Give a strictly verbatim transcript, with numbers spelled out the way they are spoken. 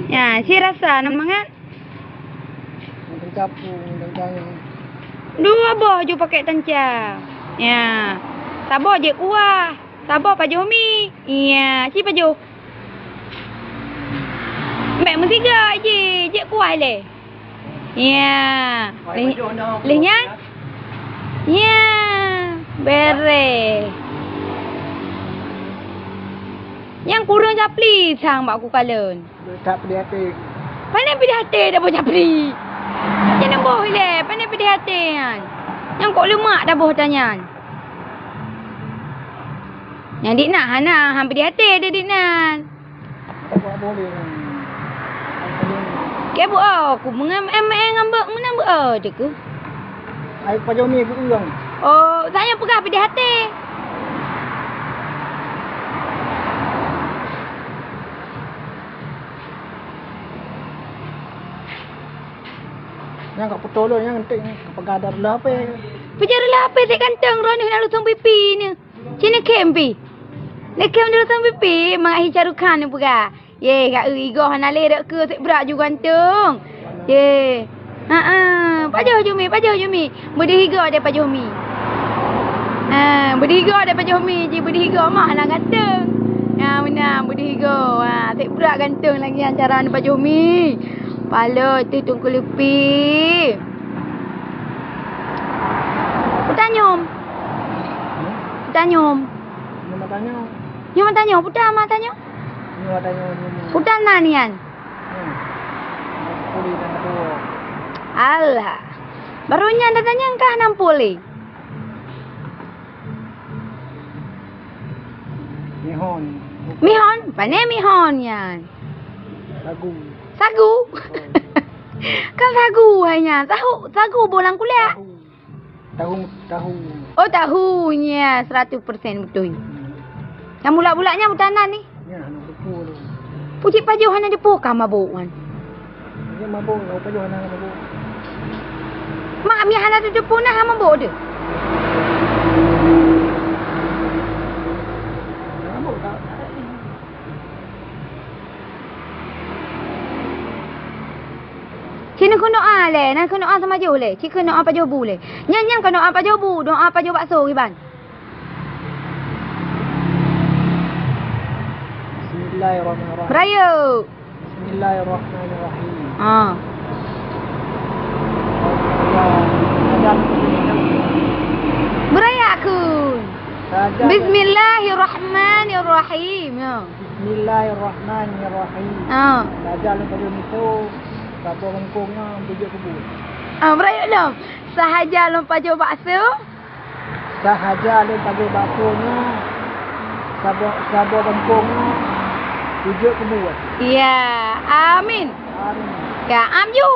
Ya, si rasa na mangat. Teuka pu, teuka nyan. Dua boh ju pakai tanca. Ya. Saboh jeuet kuah, saboh pajoh mi. Ya, si pajoh. Mek meusiga ji, jeuet kuah lé. Ya. Ai, leh, pajoh na leh nyan? Ya, bereh. Nyang kureueng japli sang bak kukalon. Letak pedih até. Pane pedih até dah boh japli. Jangan boh ilé, pane pedih até nyan. Nyang kok leumak dah boh tanyan. Nyang dik na hana, han pedih até deh dik nan. Keu bu oh, ku meungan em em ngan bek meunan bek oh deh ku. Ai pajoh mi beuueng. Oh, saya peugah pedih até. Nyang ka putôh lôn nyang entek nyang ka peugah dah reulah apé. Peugah reulah apé, si ganteng droeneuh na lusong pipi nyoe. Sini kem pi. Neukhem dulu sampai pi, mangat hi Shahrukh Khan neupeugah. Ye, gak eu igoh hana lé dok keu sek brat ju ganteng. Ye. Ha ah, pajoh jumi, pajoh jumi. Beudeuh igoh deh pajoh mi. Ha, beudeuh igoh deh pajoh mi, ji beudeuh igoh mah hana ganteng. Ha, meunan beudeuh igoh. Ha, sek brat ganteng lagi acara ni pajoh mi. Pala tu tungku lepi. Utanyom. Tanyom. Nyoe ma tanyoe. Nyoe ma tanyoe, puta ma tanyoe? Nyoe ma tanyoe, nyoe ma. Puta na nian? Hmm. Puli dan dua. Alah. Baru nyan datang nyan kah nam puli? Mihon. Mihon? Pane mihon nyan? Sagu. Sagu? Oh. Kan sagu hai nyan. Tahu, sagu bolang kuliah. Tahu. Tahu, tahu. Oh, tahu nya seratus persen betul. Hmm. Yang bulat-bulat nya butanan ni. Nya, hana depu tu. Pucit pajoh hana depu ka mabuk kan. Nya mabuk, kau pajoh hana mabuk. Mak mi hana depu nah mabuk tu. Mabuk tak? Ci neukheun doa lé, neukheun doa seumajoh lé. Ci kheun doa pajoh bu lé. Nyan, nyan kon doa pajoh bu, doa pajoh bakso kiban. Bismillahirrahmanirrahim. Beurayeuk. Bismillahirrahmanirrahim. Ha. Beurayeuk kheun. Bismillahirrahmanirrahim. Ya. Bismillahirrahmanirrahim. Ha. Sahaja lôn pajoh miso, saboh bangkong nyan peujeuet keu bu. Ah, beurayeuk lom. Sahaja lôn pajoh bakso. Sahaja lôn pajoh bakso nyan, saboh, saboh bangkong nyan peujeuet keu bu. Ya, amin. Amin. Ya, am ju.